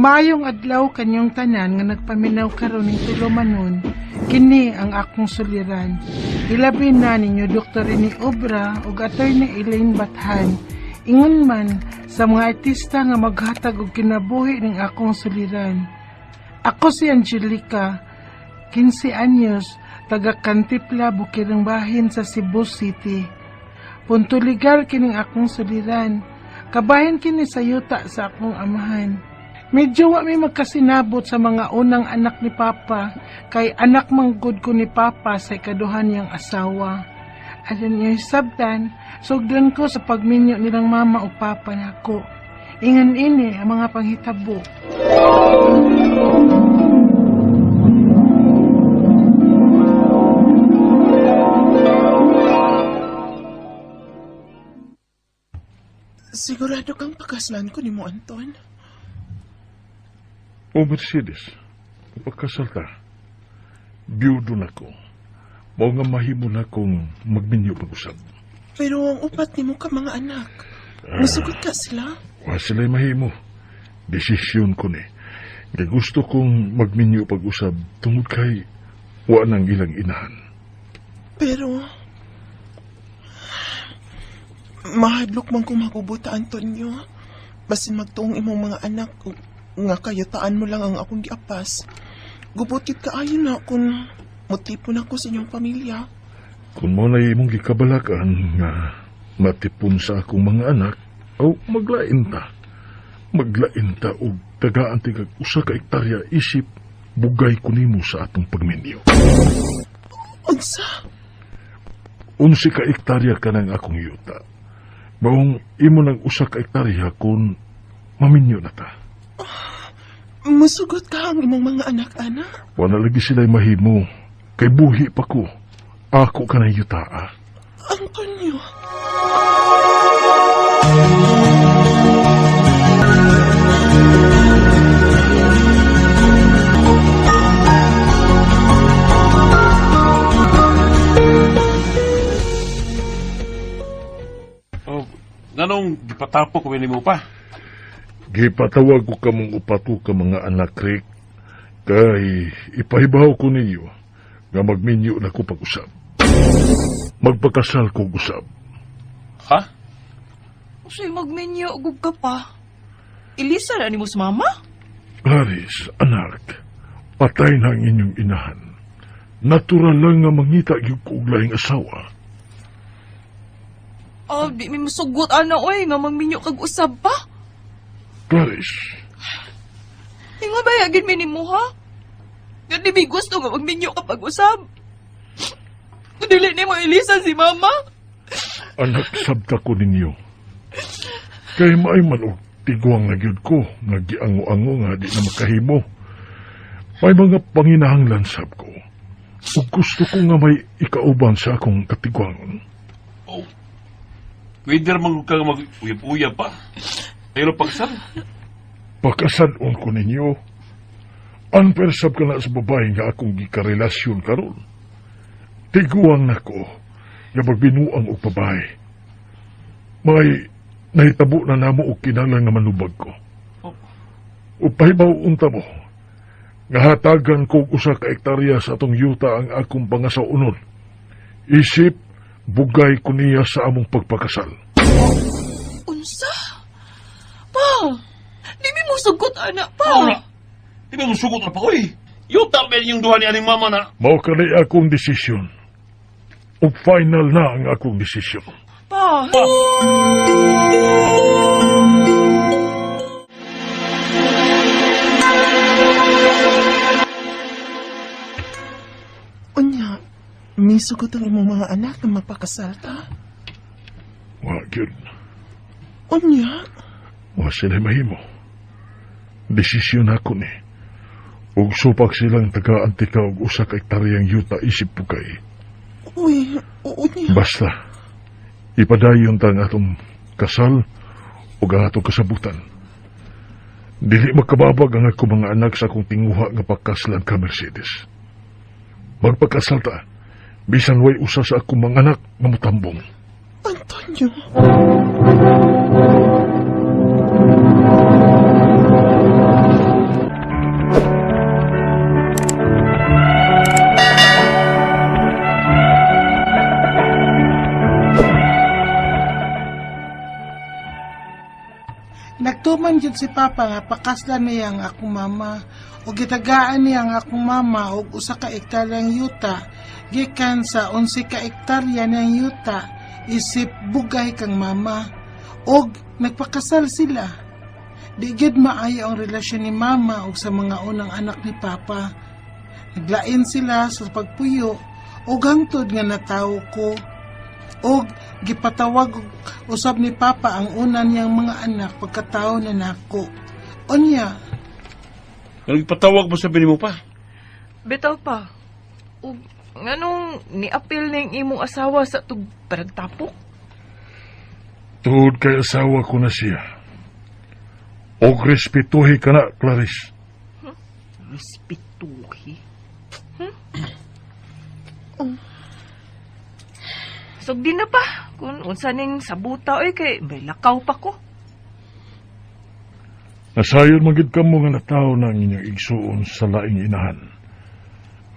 Maayong adlaw kanyong tanan nga nagpaminaw karon ning tulumanon, kini ang akong suliran. Ilabi na ninyo Dr. Rene Obra ug Attorney Elaine Bathan. Ingon man sa mga artista nga maghatag og kinabuhi ning akong suliran. Ako si Angelica, 15 anyos, taga Kantipla, Bukirang Bahin sa Cebu City. Punto legal kining akong suliran. Kabahin kini sa yuta sa akong amahan. Medyo wa mi magkasinabot sa mga unang anak ni Papa, kay anak manggod ko ni Papa sa ikaduha niyang asawa. Aron niyo sabtan, sugdan ko sa pagminyo nilang mama o papa nako. Ingan ini ang mga panghitabo. Sigurado kang pakaslan ko ni mo, Anton? O Mercedes, pagkasal ta, biyudo na ko. Mao nga mahimo na kong magminyo pag-usab. Pero ang upat nimo ka mga anak. Musugot ka sila? Wa sila'y mahimo. Desisyon ko ni. Nga gusto kong magminyo pag-usab tungod kay wa nang ilang inahan. Pero mahadlok man kong magubuta, Antonio. Basin magtuong imong mga anak nga kayataan mo lang ang akong giapas. Gubot gid kaayo na kung mutipon ako sa inyong pamilya. Kung mo na imong gikabalakan nga matipon sa akong mga anak, o maglain ta. Maglain ta og tagaan tigag usa ka ektarya isip bugay ko nimo sa atong pagminyo. Unsa? 11 ka ektarya ka ng akong yuta. Maong imo nang usa ka ektarya kung maminyo na ta. Musugot ka ang imong mga anak, ana? Wala lagi sila'y mahimo. Kay buhi pa ko. Ako ka ng yutaa. Antonio. Oh, nganong gipatapo ko nimo pa? Gipatawag ko kamong upat ko ka mga anak, Rick. Kay ipahibaw ko ninyo nga magminyo na ko pag-usab. Magpakasal ko usab. Ha? Usoy magminyo, ugog ka pa. Elisa na ni mo sa mama? Clarice, anak, patay na ang inyong inahan. Natural lang nga mangita gyud ko og laing asawa. Oh, di mi masugot ana oy nga magminyo kag usab pa. Clarice, Ingon ba yagin mi nimo ha? Nga di mi gusto nga magminyo ka pag usab. Dili nimo Elisa si mama. Anak, sabta ko ninyo. Kay maay man og tiguang na gyud ko, nga giango-ango nga di na makahimo. May mga panginahanglan sab ko. Ug gusto ko nga may ikauban sa akong katiguangon. Oh. Pwede ra man ka mag-uyab-uyab pa. Pero pagsal, Pakasadon ko ninyo. Unfair sab ka na sa babae nga akong gikarelasyon karon. Tiguang nako nga magbinuang og babae. May nahitabo na namo og kinahanglan nga manubag ko. Oh. Ug pahibaw unta mo, nga hatagan ko og usa ka ektarya sa atong yuta ang akong pangasawunon. Isip, bugay ko niya sa among pagpakasal. Unsa? Pa, di mi mosugot ana pa. Wala. Di ba musugot na pa, oy? Yuta ba yung duha ni aning mama na? Mao kanay akong desisyon. Ug final na ang akong desisyon. Pa. Pa. Unya, misugot ang imong mga anak na mapakasal ta? Wa gyud. Unya, Wa sila mahimo. Desisyon ako ni. Ug supak silang taga-antika og usa ka ektaryang yuta isip bugay. Uy, unya. Basta, ipadayon ta ang atong kasal ug ang atong kasabutan. Dili makababag ang akong mga anak sa akong tinguha nga pakaslan ka, Mercedes. Magpakasal ta, bisan way usa sa akong mga anak nga motambong. Antonio. Nagtuman jud si Papa nga pakaslan niya ang akong mama ug gitagaan niya ang akong mama og usa ka ektaryang yuta gikan sa 11 ka ektarya niyang yuta isip bugay kang mama ug nagpakasal sila. Di gyud maayo ang relasyon ni mama ug sa mga unang anak ni Papa. Naglain sila sa pagpuyo ug hangtod nga natawo ko og gipatawag og usab ni Papa ang una niyang mga anak pagkatawo na nako. Unya, Anong ipatawag mo sa mo pa? Bitaw pa. Ug nganong niapil ning imong asawa sa tug paragtapok? Tuhod kay asawa ko na siya. Og respetuhi ka na, Clarice. Respetuhi. Sugdi na pa kung unsa ning sabuta oy kay may lakaw pa ko. Nasayon magid kamo nga natawo na ang inyong igsuon sa laing inahan.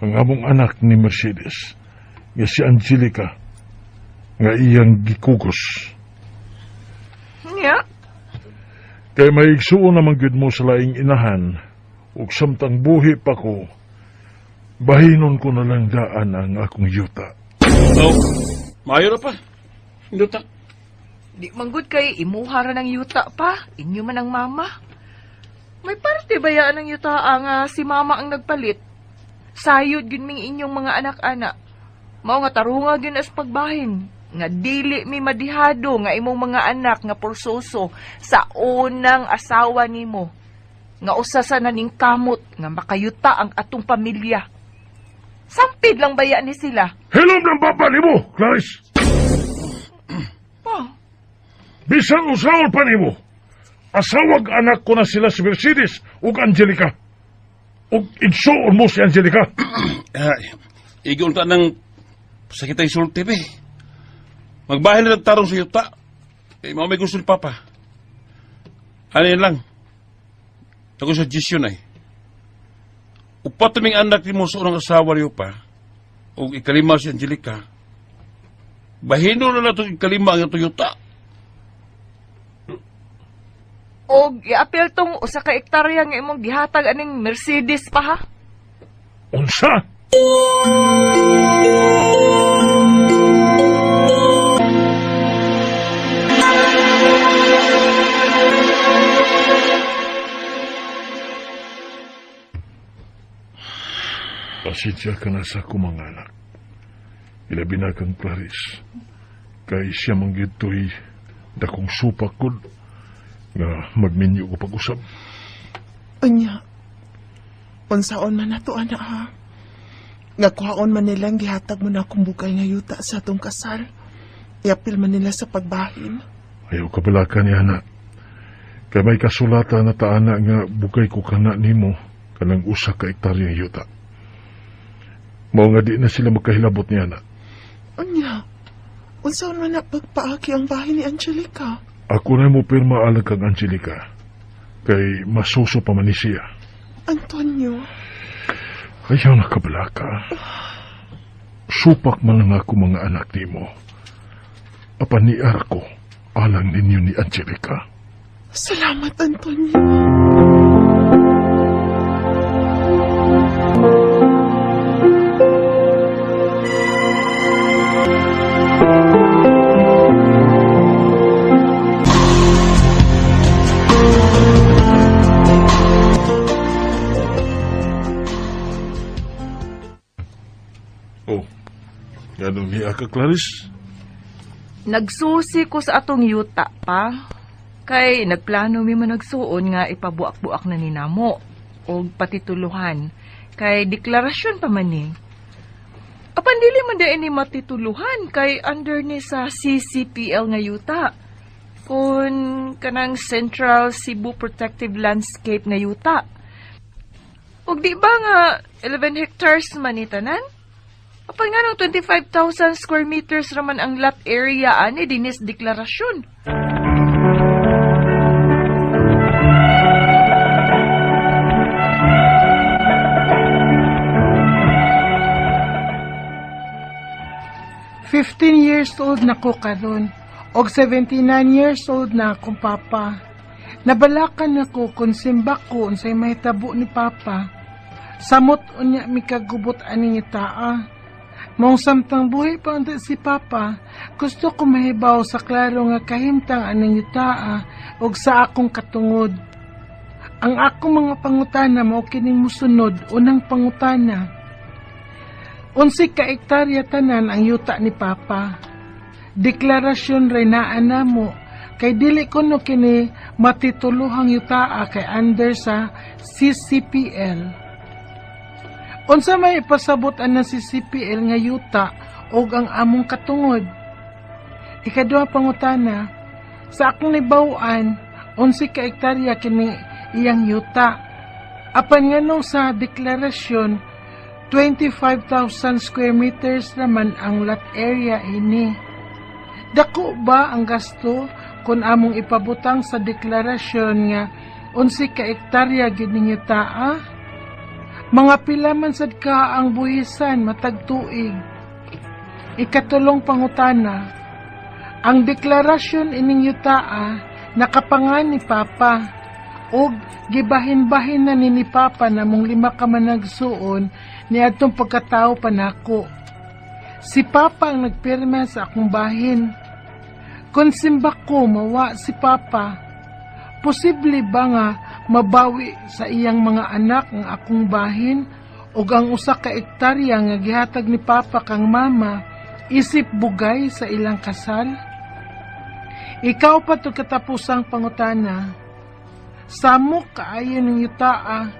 Ang among anak ni Mercedes, nga si Angelica, nga iyang gikugos. Nya, Kay may igsuon naman gyud mo sa laing inahan, ug samtang buhi pa ko, bahinon ko na lang daan ang akong yuta. Oh, maayo na pa. Hindi ta. di manggod kay imuha ra ng yuta pa, inyo man ang mama. May parte ba yaan ng yuta nga si mama ang nagpalit? Sayod gyud ming inyong mga anak-anak. Mao nga tarunga gyud as pagbahin nga dili mi madihado nga imong mga anak nga porsoso sa unang asawa nimo nga usa sa naning kamot nga makayuta ang atong pamilya. Sampid lang baya ni sila. Hilom ng baba nimo, Clarice! Pa, Bisan usaol pa nimo. Asawag anak ko na sila si Mercedes ug Angelica. Ug igsuon mo si Angelica. Ay, igon ta ng sakit ay sulti be. Magbahin na tarong sa yuta. Eh, mao may gusto ni Papa. Ano yun lang? Ako sa suggestion ay. Upat naming anak ni mo sa unang asawa niyo pa, o ikalima si Angelica, bahino na lang itong ikalima ang itong yuta. Og iapil tong usa ka ektarya nga imong gihatag aning Mercedes pa ha. Unsa? Pasensya ka na sa akong mga anak. Ilabi na kang Clarice. Kay siya manggito'y dakong supak ko nga magminyo ko pag-usap. Unya, unsaon man nato ana ha? Nga kuhaon man nilang gihatag mo na akong bugay nga yuta sa atong kasal. Iapil man nila sa pagbahin. Ayaw kabalakan niya na. Kay may kasulatan na taana nga bugay ko kana nimo kanang usa ka ektaryang yuta. Mao nga di na sila magkahilabot niya na. Unya, unsaon man na pagpaaki ang bahin ni Angelica? Ako na mo pirma alang kang Angelica. Kay masuso pa man ni siya. Antonio, Ayaw na kabalaka. Supak man ang ako mga anak nimo. Apan ni Arko, alang ninyo ni Angelica. Salamat Antonio. Oh, ganun niya ka, Clarice? Nagsusi ko sa atong yuta pa. Kay nagplano mi man nagsuon nga ipabuak-buak na ni namo og patituluhan. Kay deklarasyon pa man ni. Apan dili man dai ni matituluhan kay under ni sa CCPL nga yuta. Kun kanang Central Cebu Protective Landscape nga yuta. Ug di ba nga 11 hectares man ni tanan? Apan nga nung 25,000 square meters raman ang lot area ani dinis deklarasyon. Fifteen years old na ko karon og 79 years old na akong papa. Nabalakan ako kung simbak ko unsay mahitabo ni Papa. Samot unya mikagubot aning yutaa. Maong samtang buhi pa unta si Papa, gusto ko mahibaw sa klaro nga kahimtang aning yutaa ug sa akong katungod. Ang akong mga pangutana mao kining musunod. Unang pangutana: Unsay ka ektarya tanan ang yuta ni Papa? Deklarasyon ray naa namo kay dili kuno kini matituluhang yutaa kay under sa CCPL. Unsa may ipasabot ang CCPL nga yuta og ang among katungod? Ikaduha pangutana, sa akong nahibaw-an, 11 ka ektarya kini iyang yuta. Apan nganong sa deklarasyon, 25,000 square meters naman ang lot area ini? Dako ba ang gasto kung among ipabutang sa deklarasyon nga 11 ka ektarya gyud ning yutaa? Mga pila man sad ka ang buhisan matag tuig? Ikatulong pangutana, ang deklarasyon ining yutaa nakapangan ni Papa ug gibahin-bahin na ni Papa namong lima ka managsuon niadtong pagkatao pa nako. Si Papa ang nagpirma sa akong bahin. Kung simbak ko mawa si Papa, posible ba nga mabawi sa iyang mga anak ang akong bahin ug ang usa ka ektarya nga gihatag ni Papa kang Mama isip bugay sa ilang kasal? Ikaupat ug katapusang pangutana, samok kaayo ning yutaa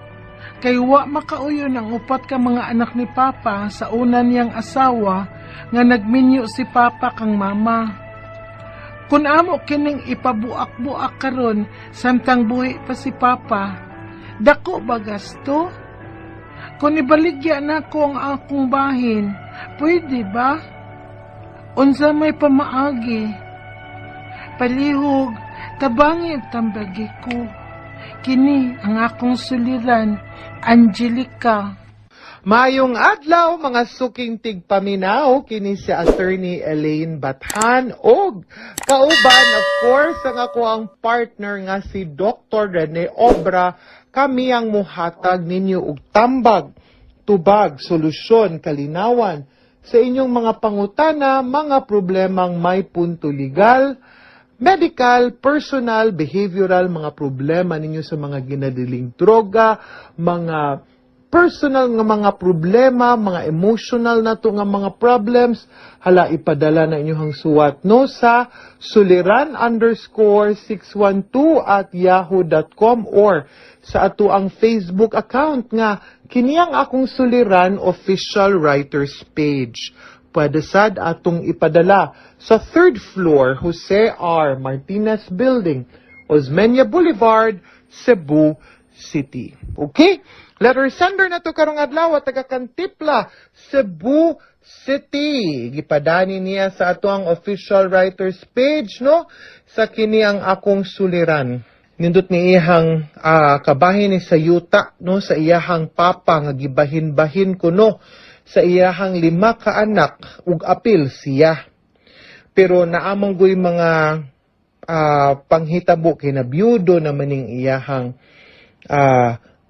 kay wa makauyon ang upat ka mga anak ni Papa sa una niyang asawa nga nagminyo si Papa kang Mama. Kung amo kining ipabuak-buak karon samtang buhi pa si Papa, dako ba gasto? Kung ibaligya nako ang akong bahin, pwede ba? Unsa may pamaagi? Palihog, tabangi ug tambagi ko. Kini ang akong suliran, Angelica. Mayong adlaw, mga suking tigpaminaw, kini si Attorney Elaine Bathan og kauban, of course, ang ako ang partner nga si Dr. Rene Obra. Kami ang muhatag ninyo og tambag, tubag, solusyon, kalinawan sa inyong mga pangutana, mga problemang may punto legal, medical, personal, behavioral, mga problema ninyo sa mga ginadiling droga, mga personal nga mga problema, mga emotional na to nga mga problems, hala, ipadala na inyong suwat, no, sa suliran_612@yahoo.com or sa ato ang Facebook account nga kini ang Akong Suliran Official Writers Page. Pwede sad atong ipadala sa third floor, Jose R. Martinez Building, Osmeña Boulevard, Cebu City. Okay? Letter sender na to karong adlaw, taga Cantipla, Cebu City. Gipadani niya sa ato ang official writers page, no, sa kini ang Akong Suliran. Nindot ni iyang kabahin ni sa yuta, no, sa iyahang papa nga gibahin-bahin kuno sa iyahang lima ka anak ug apil siya. Pero naamang goy mga panghitabo kay nabiyudo naman ning iyahang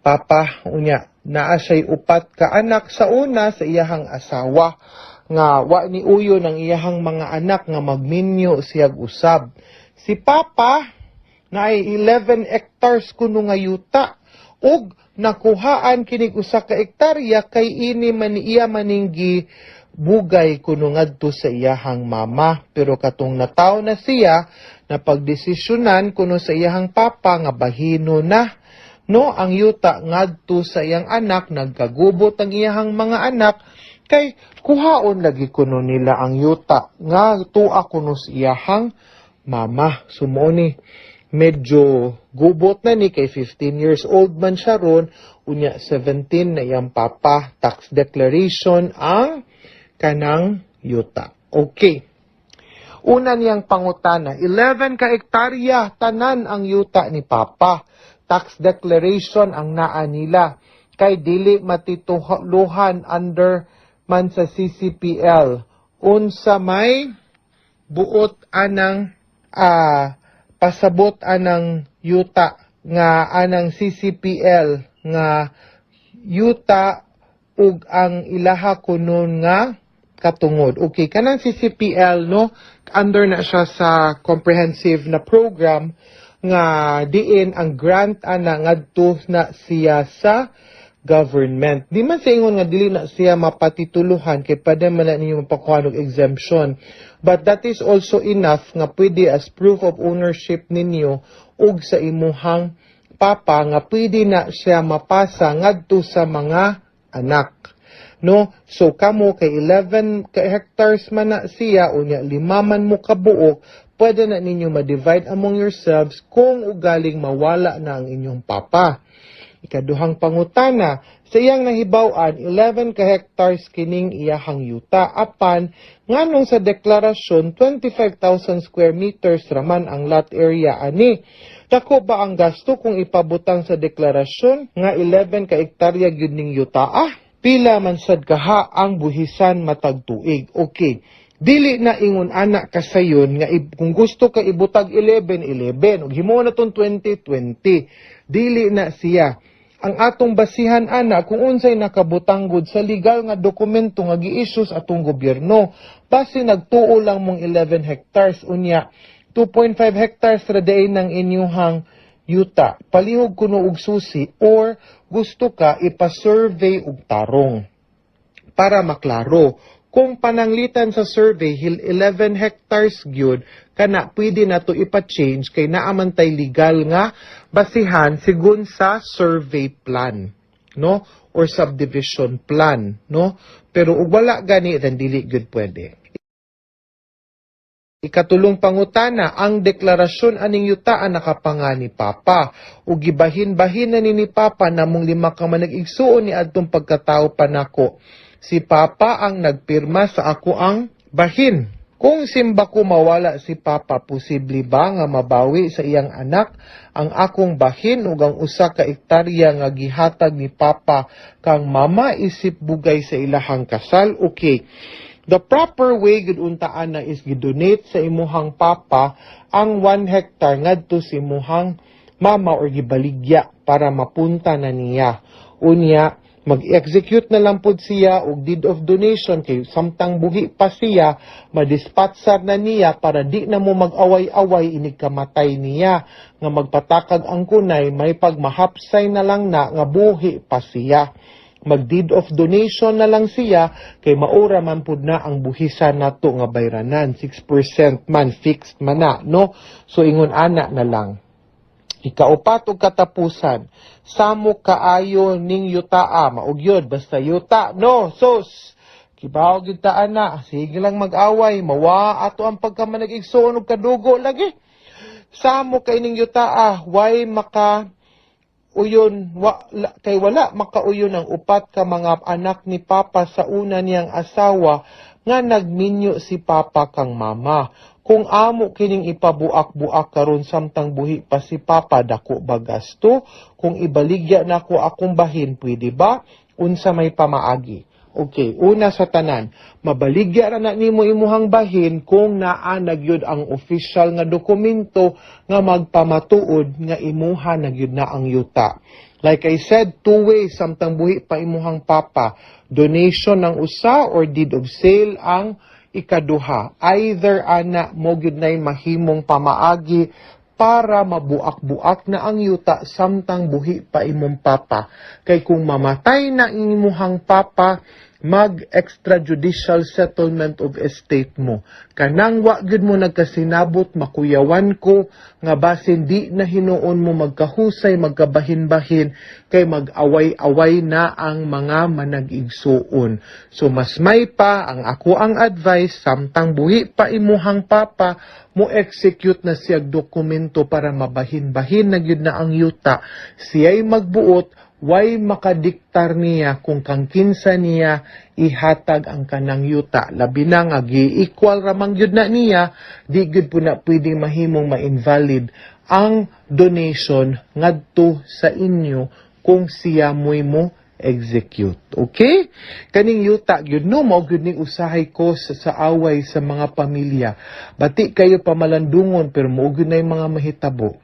papa. Unya naa siya'y upat ka anak sa una sa iyahang asawa nga wa ni uyo ng iyahang mga anak nga magminyo siyag usab. Si papa naay 11 hectares kuno nga yuta ug nakuhaan kinig usa ka ektarya kay ini man iya maning bugay kuno ngadto sa iyahang mama, pero katong nataw na siya, napagdesisyonan kuno sa iyahang papa nga bahino na, no, ang yuta ngadto sa iyang anak. Nagkagubot ang iyahang mga anak kay kuhaon lagi kuno nila ang yuta nga tuwa kuno sa iyahang mama. So mao ni medyo gubot na ni kay 15 years old man siya ron, unya 17 na iyang papa. Tax declaration ang kanang yuta. Okay. Una niyang pangutana, 11 ka ektarya tanan ang yuta ni Papa. Tax declaration ang naa nila kay dili matituluhan under man sa CCPL. Unsa may buot anang Pasabot anang yuta nga anang CCPL nga yuta ug ang ilaha kunon nga katungod. Okay, kanang CCPL, no, under na siya sa comprehensive na program nga diin ang grant ana ngadto na siya sa government. Di man sa ingon nga dili na siya mapatituluhan kay pwede man na ninyo mapakuha og exemption. But that is also enough nga pwede as proof of ownership ninyo ug sa imuhang papa nga pwede na siya mapasa ngadto sa mga anak. No? So kamo kay 11 ka hectares man na siya, unya lima man mo kabuok, pwede na ninyo ma-divide among yourselves kung ugaling mawala na ang inyong papa. Ikaduhang pangutana, sa iyang nahibaw-an, 11 ka hectares kining iyahang yuta. Apan, nganong sa deklarasyon, 25,000 square meters raman ang lot area ani? Dako ba ang gasto kung ipabutang sa deklarasyon nga 11 ka hektarya gyud ning yuta? Ah, pila man sad kaha ang buhisan matag tuig? Okay. Dili na ingon ana kasayon nga kung gusto ka ibutag 11 11 ug himo na tong 2020. Dili na siya. Ang atong basihan ana kung unsay nakabutang gud sa legal nga dokumento nga gi-issue sa atong gobyerno. Base nagtuo lang mong 11 hectares, unya 2.5 hectares ra diay ng inyuhang yuta. Palihog kuno og susi or gusto ka ipa-survey og tarong para maklaro. Kung pananglitan sa survey hil 11 hectares gyud kana, pwede na to ipa-change kay naa man tay legal nga basihan sigun sa survey plan, no, or subdivision plan, no? Pero ug wala gani, then dili gyud pwede. Ikatulong pangutana, ang deklarasyon aning yutaan nakapanga ni Papa. Ug gibahin-bahin na ni Papa namong lima ka manag-igsuon ni adtong pagkatao pa nako. Si Papa ang nagpirma sa ako ang bahin. Kung simba ko mawala si Papa, posible ba nga mabawi sa iyang anak ang akong bahin ug ang usa ka ektarya nga gihatag ni Papa kang Mama isip bugay sa ilahang kasal? Okay. The proper way gud untaan na is gidonate sa imuhang papa ang 1 hectare ngadto sa imuhang mama or gibaligya para mapunta na niya. Unya, mag-execute na lang pod siya og deed of donation kay samtang buhi pa siya, madispatsar na niya para di na mo mag-away-away inig kamatay niya nga magpatakag ang kunay, may pagmahapsay na lang na nga buhi pa siya. Mag deed of donation na lang siya kay maura man pud na ang buhisan nato nga bayranan, 6% man, fixed man na, no? So ingon ana na lang. Ikaupat ug katapusan, samok kaayo ning yutaa, maugyod basta yuta, no? Sos kibaw gyud ta ana, sige lang mag-away, mawa ato ang pagkamanag-igsuon ug kadugo lagi. Samok kay ning yutaa, way maka uyon wa, kay wala makauyon ang upat ka mga anak ni Papa sa una niyang asawa nga nagminyo si Papa kang Mama. Kung amo kining ipabuak-buak karon samtang buhi pa si Papa, dako ba gasto? Kung ibaligya nako akong bahin, pwede ba? Unsa may pamaagi? Okay, una sa tanan, mabaligya ra na nimo imuhang bahin kung naa na gyud ang official nga dokumento nga magpamatuod nga imuha na gyud na ang yuta. Like I said, two ways samtang buhi pa imuhang papa. Donation ang usa or deed of sale ang ikaduha. Either ana mo gyud nay mahimong pamaagi para mabuak-buak na ang yuta samtang buhi pa imong papa. Kay kung mamatay na imuhang papa, mag extrajudicial settlement of estate mo. Kanang wa gyud mo nagkasinabot, makuyawan ko nga basin di na hinuon mo magkahusay, magkabahin-bahin kay mag-away-away na ang mga manag-igsuon. So mas may pa ang ako ang advice, samtang buhi pa imuhang papa, mo execute na siya dokumento para mabahin-bahin na gyud na ang yuta. Siya'y magbuot, way makadiktar niya kung kang kinsa niya ihatag ang kanang yuta. Labi na nga gi-equal ramang gyud na niya, di gyud po na pwedeng mahimong ma-invalid ang donation ngadto sa inyo kung siya mo'y mo execute. Okay? Kaning yuta gyud no mao gyud ning usahay ko sa away sa mga pamilya. Bati kayo pamalandungon pero mao gyud na yung mga mahitabo.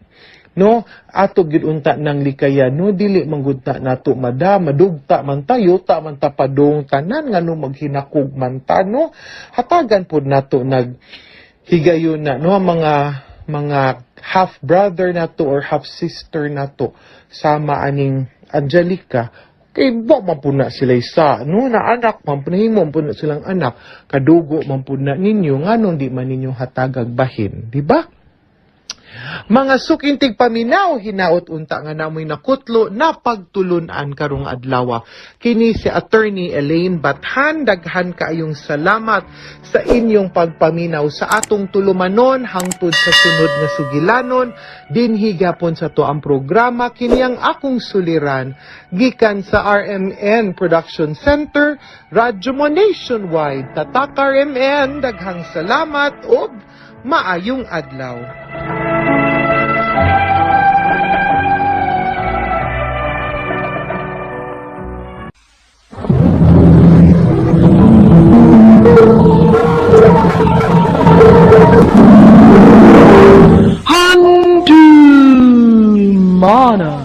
No, ato gyud unta nang likayan no, dili man gud ta nato mada madugta man ta, yuta man ta padung tanan, ngano maghinakog man ta, no? Hatagan pod nato nag higayon na, no, ang mga half brother nato or half sister nato sama aning Angelica, kay ba man pud na sila isa, no, na anak man pud nahimo man pud na silang anak, kadugo man pud na ninyo, nganong di man ninyo hatagag bahin, di ba? Mga suking tigpaminaw, hinaot unta nga namoy nakutlo na pagtulunan karong adlaw. Kini si Attorney Elaine Bathan, daghan kaayong salamat sa inyong pagpaminaw sa atong tulumanon hangtod sa sunod nga sugilanon dinhi gapon sa to ang programa, kini ang akong suliran, gikan sa RMN Production Center, Radyo Mo Nationwide. Tatak RMN, daghang salamat ug maayong adlaw. Handumanan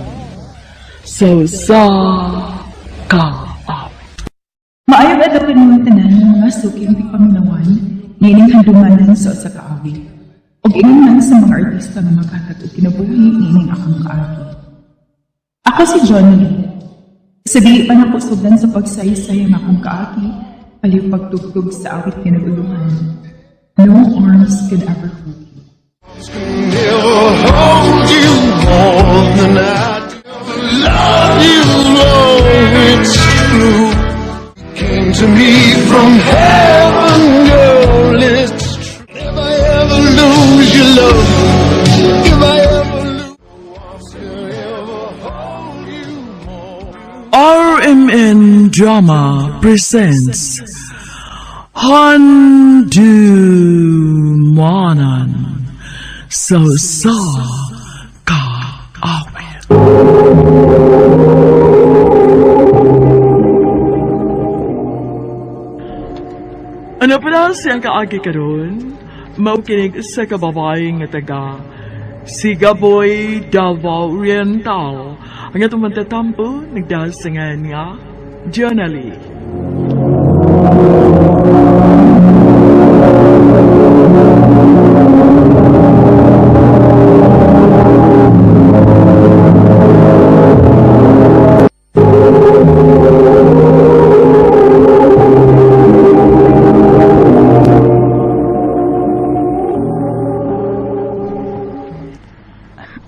so sa ka. Maayong adlaw kaninyong tanan nga mga suking tigpaminawan niining handumanan sa usa ka awit. Ug ingon man sa mga artista nga maghatag og kinabuhi niining akong kaagi. Ako si Johnny Lee. Sa dili pa nako sugdan sa pagsaysay ang akong kaagi, paliw pagtugtog sa awit nga nag-uluhan. No arms can ever hold you. Never hold you more than I do. Love you, Lord, it's true. Came to me from heaven, girl, it's true. If I ever lose your love, if I ever lose, ever hold you more. RMN Drama presents Handumanan so sa ka awit. Ano pala siyang kaagi karon? Maukinig sa kababae nga taga Sigaboy, Davao Oriental. Ang atong mantatampo, nagdasangan nga, Jonalie.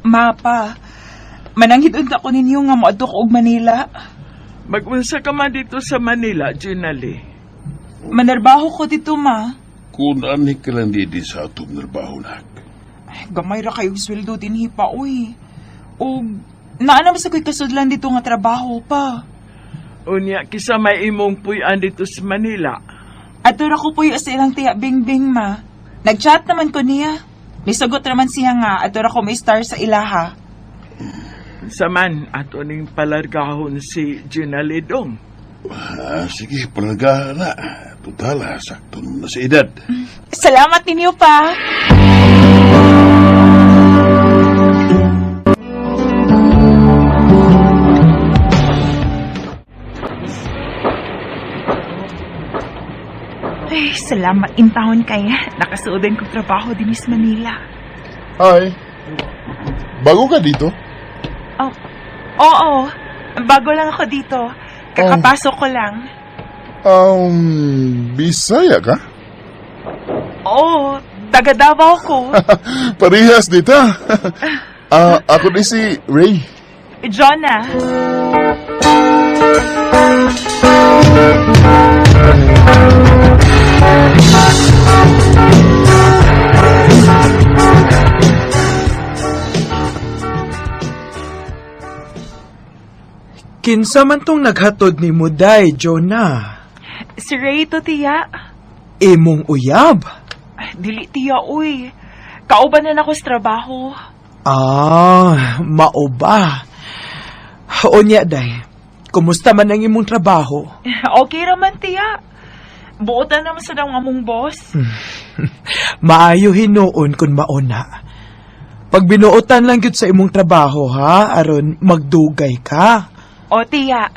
Mapa, mananghid unta ko ninyo nga moadto ko og Manila. Mag-unsa ka man dito sa Manila, Jonalie. Manarbaho ko dito, ma. Kung ani ka lang di sa atong trabaho, nak. Ay, gamay ra kayo sweldo dinhi pa, uy. Og naa naman sa ko'y kasudlan dito nga trabaho pa. Unya, kisa may imong puy-an dito sa Manila. Ato ra ko puyo sa ilang tiya Bingbing, ma. Nagchat naman ko niya. Nisagot naman siya nga ato ra ko may star sa ilaha. Saman, ato ning palargahon si Jonalie dong. Ah, sige, palagahan na. Total, sakto naman na sa edad. Salamat ninyo pa. Ay, salamat intahon kay nakasuodan kong trabaho din sa Manila. Hi. Bago ka dito? Oh, oo, bago lang ako dito. Kakapasok ko lang. Bisaya ka? Oo, taga Davao ko. Parehas dito. Ah, ako din si Ray. Jonah. Kinsa man tong naghatod ni Muday, Jonah? Si Ray to, tiya. Imong uyab. Ay, dili, tiya, uy. Kauban na nako sa trabaho. Ah, mao ba? Unya, day. Kumusta man ang imong trabaho? Okay raman, tiya. Buotan naman sa daw among boss. Maayo hinuon kun mauna. Pag binuotan lang gyud sa imong trabaho ha, aron magdugay ka. O, tiya.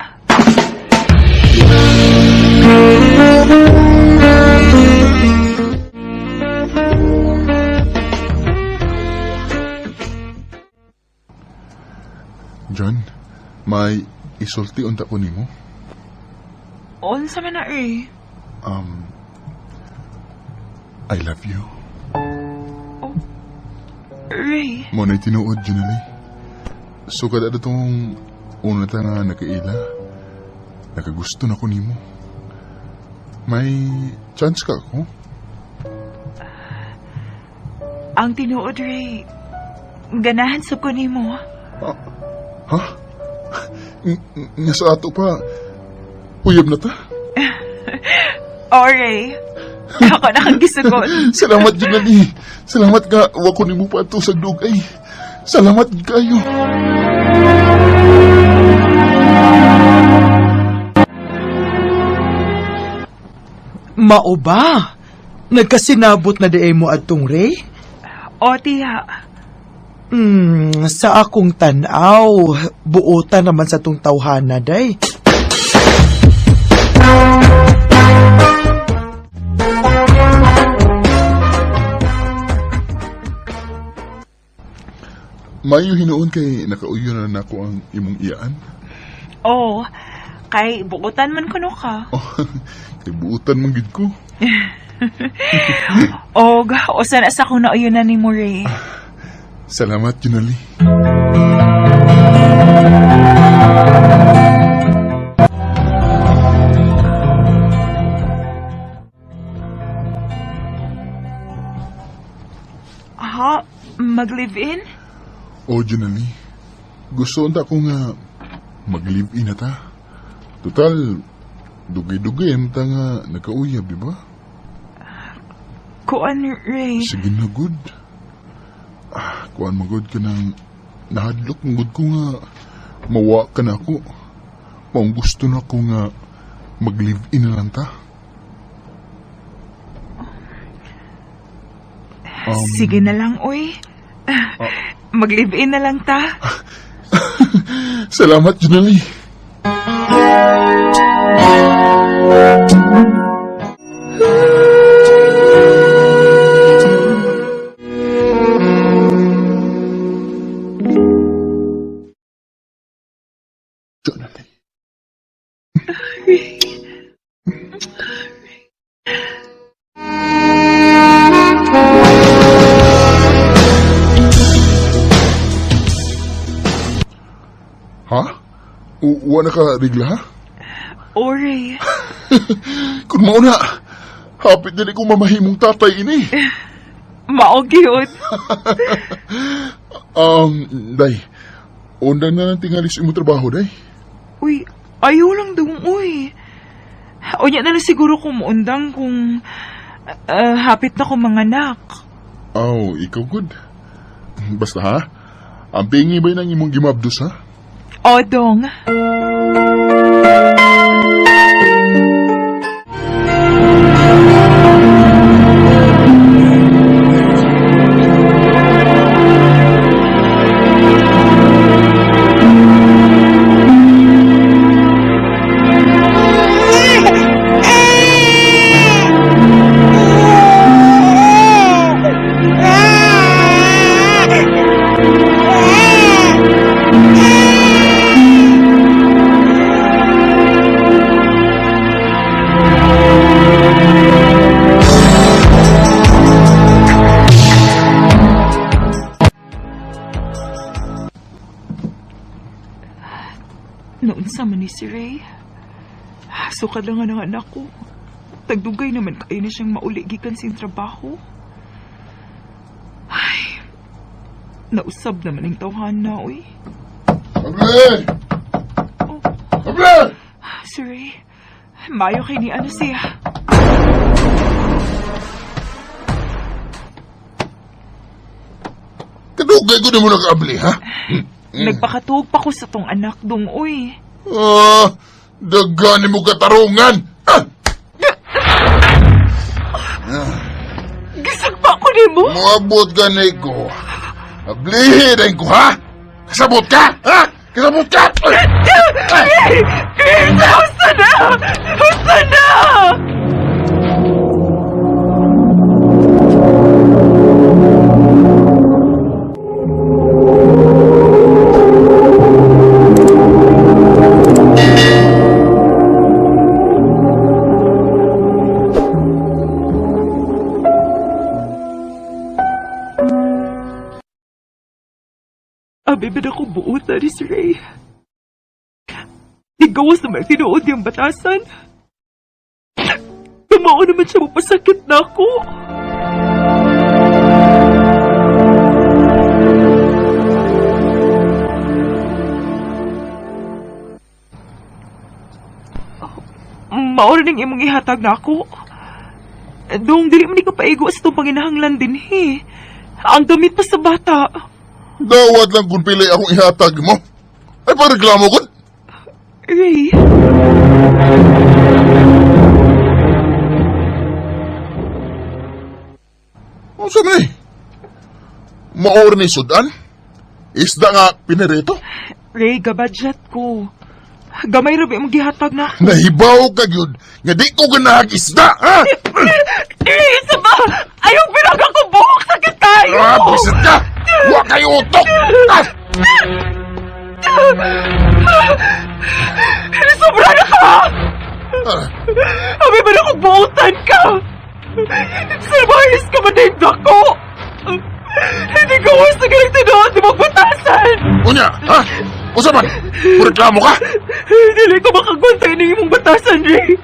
John, may isulti unta ko nimo. Unsa man na, eh. I love you. Ray, Mo na'y tinuod, Junalie. So kada tong una ta nga nakaila, nakagusto na ko nimo. May chance ka ako? ang tinuod, Ray. Ganahan sa ko nimo. Ha? Nga sa ato pa, uyab na ta. O, Ray. Ako na kang gisugot. Salamat, Junalie. Salamat nga, wa ko nimo pa ato sa dugay. Salamat kayo. Mao ba? Nagkasinabot na di mo adtong Ray? O, tiya. Sa akong tanaw, buotan naman sa tong tawhana day. Mayo hinuon kay nakauyo na nako ang imong iyaan. O, kay buotan man kuno ka. Oh, kay buutan man gid ko. Og, usa na sa akong nauyunan ni mo, Ray. Salamat, Junalie. Ha? Mag-live-in? O, Junalie. Gusto unta ko nga mag-live-in na ta. Total, dugay-dugay ang ta nga nagkauyab, di ba? Kuan, Ray. Sige na, good. Ah, kuan magod ka ng nahadlok magod ko nga mawa ka na ako. Maong gusto na ko nga mag-live-in na lang ta. Sige na lang, uy. Mag-live-in na lang ta. Salamat, Junalie. Junalie. Ha? Wa na ka regla, ha? O, Ray. Kung mauna, hapit dili ko mamahimong tatay ini. Mao gyud. Day, undang na lang tingali sa imong trabaho, day. Uy, ayaw lang dong, uy. Unya na lang siguro kung muundang kung hapit na kong manganak. Aw, ikaw good. Basta ha, ang pingi ba ng imong gimabdos ha? O, dong. Noon sa man ni si Ray. Sukad lang ang anak ko. Tagdugay naman kayo na siyang mauli gikan sa trabaho. Ay, nausab naman ang tawhana, uy. Able! Able! Si Ray, mayo kay ni ano siya. Kadugay ko na mo nakaabli, ha? Nagpakatuog pa ko sa tong anak dong, uy. Ah, dagani mo katarungan. Ah! Gisagpa ko nimo. Moabot gani ko. Ablihin ay ko, ha? Kasabot ka? Ha? Kasabot ka? Ray! Ray! Husto na! Husto na! Abi ba na akong buot na ni si Ray? Igawas naman tinuod yung batasan. Tumao naman siya mapasakit na ako. Maura ning imong ihatag na ako. Dong, dili man ni ka paigo sa itong panginahanglan din, he. Ang damit pa sa bata. Dawat lang kung pili akong ihatag mo. Ay, pareklamo ko. Ray. Ano sa man eh? Maor ni Sudan? Isda nga pinirito? Ray, gabadget ko. Gamay ra ba imong gihatag na ako? Nahibaw ka yun nga di ko ganahag isda, ha? Ray, isa ba? Ayaw pinaga ko buhok sakit tayo! Ah, bisit ka! Huwag kayo utok! Ah! Sobra na ka! Ah, Abi ba na kung buutan ka? Salbayas ka ba din ako? Hindi ko gusto galing tinuod ni magbatasan! Unya, ha? Usa man? Reklamo ka? Dili ko makagwantay ng imong batasan, Ray.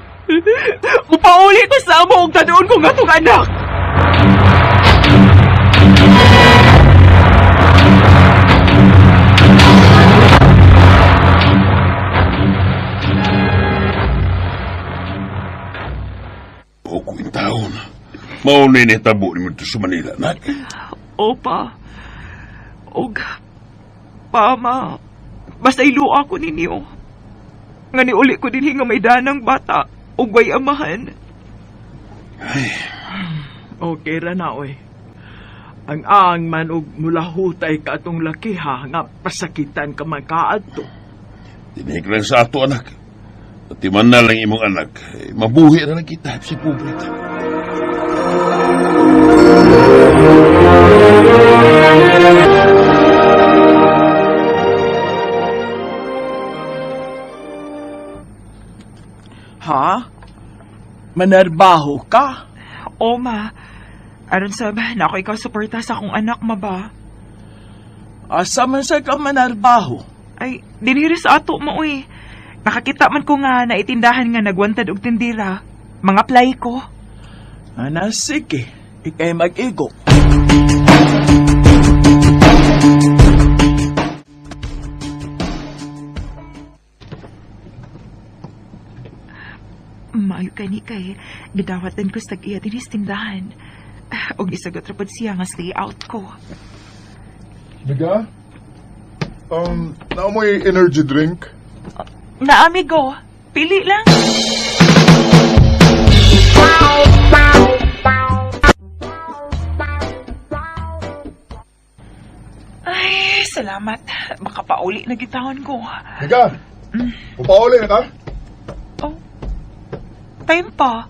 Mupauli ko sa amo og tanuon ko nga tong anak. O taon. Mao ni nitabo ni mo dito sa Manila, nak. Opa. Og pama. Basta iluwa ko ninyo. Nga niuli ko dinhi nga may danang bata ug way amahan. Okay ra na, oy. Ang aang man og mulahutay ka atong laki ha, nga pasakitan ka man kaadto. Tinig lang sa ato, anak. At man na lang imong anak. Eh, mabuhi na lang kita si pobre ta. Ha? Manarbaho ka? Oma, aron sab na ako ikaw suporta sa akong anak ma ba? Asa man sa ka manarbaho? Ay, dinhi sa ato mo uy. Nakakita man ko nga naitindahan nga nagwantad og tindira. Mga apply ko. Ana, sige. Ikay mag-igo. Maayo kani kay gidawatan ko sa tag-iya dinhi sa tindahan. Ah, Og isagot ra pud siya nga stay out ko. Biga? Naa mo'y energy drink? Na amigo, pili lang. Ay, salamat. Makapauli na gitawon ko. Biga? Upauli na ka? Oh, time pa.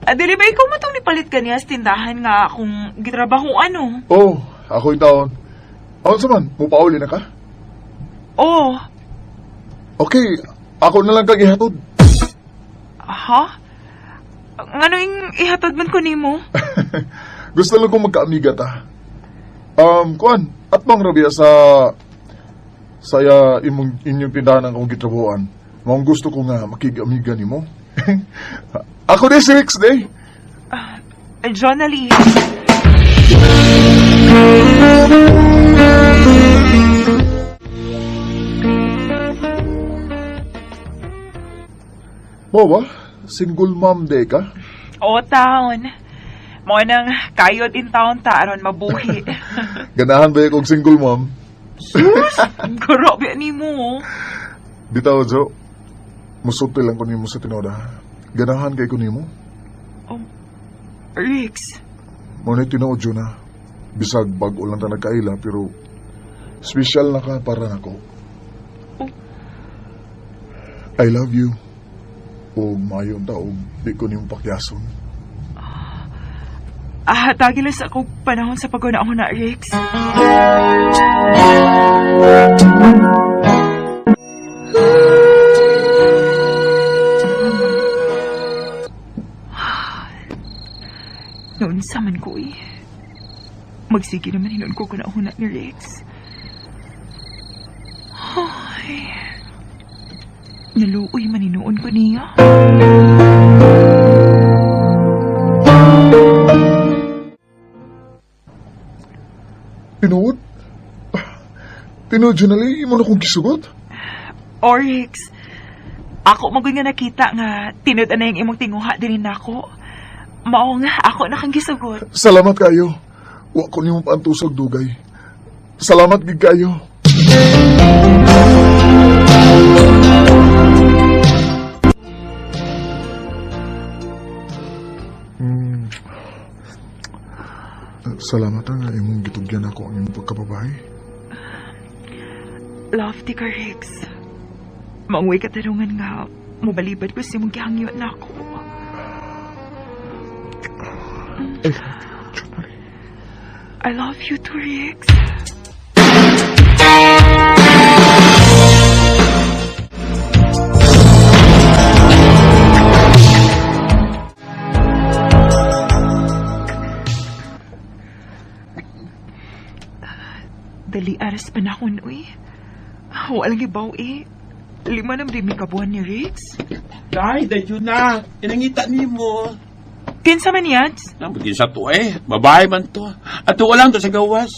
Ah, dili ba ikaw matong nipalit kaniya sa tindahan nga akong gitrabaho ano? Oh, ako yung taon. Ako sa man, mupauli na ka? Oh, Okay, ako na lang kag ihatod. ha? Ngano yung ihatod man ko nimo? Gusto lang kong magkaamiga ta. Kuan, at bang rabia sa saya imong inyong tindahan ang akong gitrabahoan. Maong gusto ko nga makig-amiga nimo. Ako di si Rix day. Jonalie. Mo ba? Single mom day ka? O, taon. Mo nang kayod in taon ta aron mabuhi. Ganahan ba kog single mom? Sus, grabe ni mo. Bitaw, Jo. Musulti lang ko nimo sa tinuod, ha. Ganahan kay ko nimo. Rix, Mao na tinuod, Jo, na. Bisag bag-o lang ta nagkaila, pero special na ka para nako. I love you. O maayo unta og di ko nimo pakyason. Ah, hatagi lang sa akong panahon sa paguna-una, Rix. Noon sa man ko eh. Magsige naman hinon ko kuna-una ni Rex. Ay. Naluoy man hinuon ko niya. Tinuod? Tinuod, Junali, imo na kong gisugot? Oryx, ako magoy nga nakita nga tinud na yung imong tinguha din nako. Mao nga ako na kang gisugot. Salamat kayo. Wa ko nimo paantusog dugay. Salamat gid kayo. Salamat ah, nga imong gitugyan ako ang imong pagkababae. Love ti ka, Rex. Maungwi katarungan nga mobalibad ko sa imong gihangyo nako. I love you, Junari. I love you too, Rex. Dali aras panahon, uy. Walang ibaw, eh. 5 na rin may kabuhan ni Rex. Day, dayo na. Inangita nimo. Kinsa man yan? Nabuti sa to eh. Babae man to. At lang to sa gawas.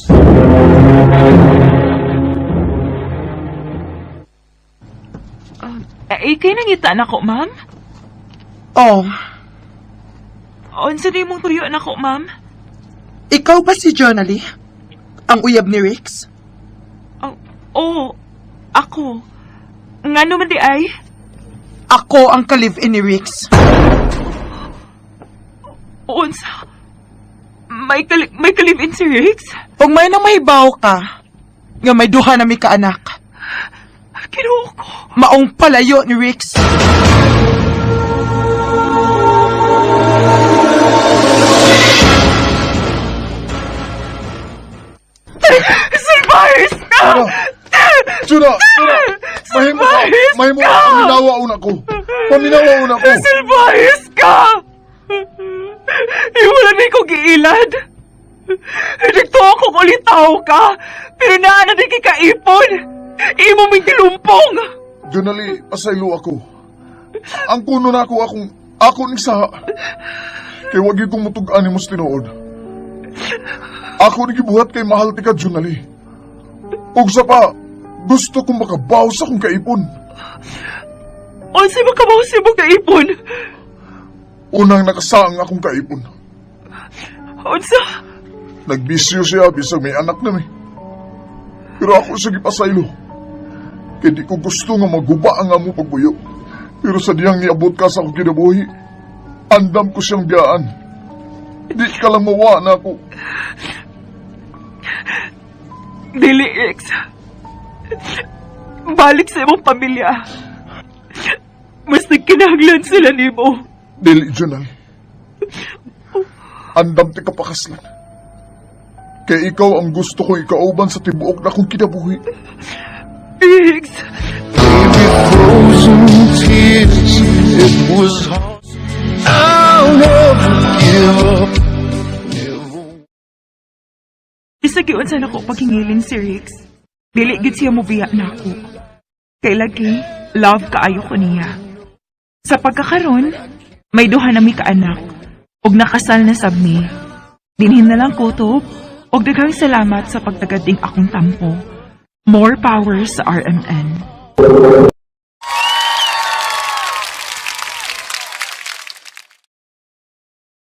Eh, kay nangita na ko, ma'am? Oh, Unsa di mong tuyo na ko, ma'am? ikaw ba si Jonalie? Ang uyab ni Rix? Oh, oh, ako. Ngano man di ay? Ako ang ka-live-in ni Rix. Unsa? May kalib-in si Riggs? Ug may nang mahibaw ka, nga may duha na mi kaanak. Kinuo ko. Maong palayo ni Rix. Survivors ka! Juna! Juna! Mahimo ka! Mahimo ka! Paminawa una ko! Paminawa una ko! Survivors ka! Iwala ni ko giilad. Nagtuo ko kulitaw ka, pero naa na di kikaipon. Imo ming gilumpong. Junali, pasaylo ako. Ang kuno na ako akong ako ni sa kay wag gyud kong mutug-an nimo sa tinuod. Ako ni gibuhat kay mahal ti ka Junali. Ug sa pa, gusto kong makabaw sa akong kaipon. Unsay makabaw sa imong kaipon? Unang nakasaang akong kaipon. Unsa? Nagbisyo siya bisag may anak na mi. Pero ako sa gipasaylo. Kay di ko gusto nga maguba ang amo pagbuyo. Pero sa diyang niabot ka sa akong kinabuhi, andam ko siyang biyaan. Di ka lang mawa na ako. Dili, Rex. Balik sa imong pamilya. Mas nagkinahanglan sila nimo. Dili, Junal. Andam ti kapakaslan. Kay ikaw ang gusto kong ikauban sa tibuok na akong kinabuhi. Rex, Baby, frozen tears. It was hard. I'll never give up. Never. Bisag giunsa nako paghingilin si Rex. Dili gid siya mobiya nako. Kay lagi, love kaayo ko niya. Sa pagkakaron, may duha na mi kaanak ug nakasal na sab mi. Dinhin na lang kutob ug daghang salamat sa pagtagading akong tampo. More power sa RMN.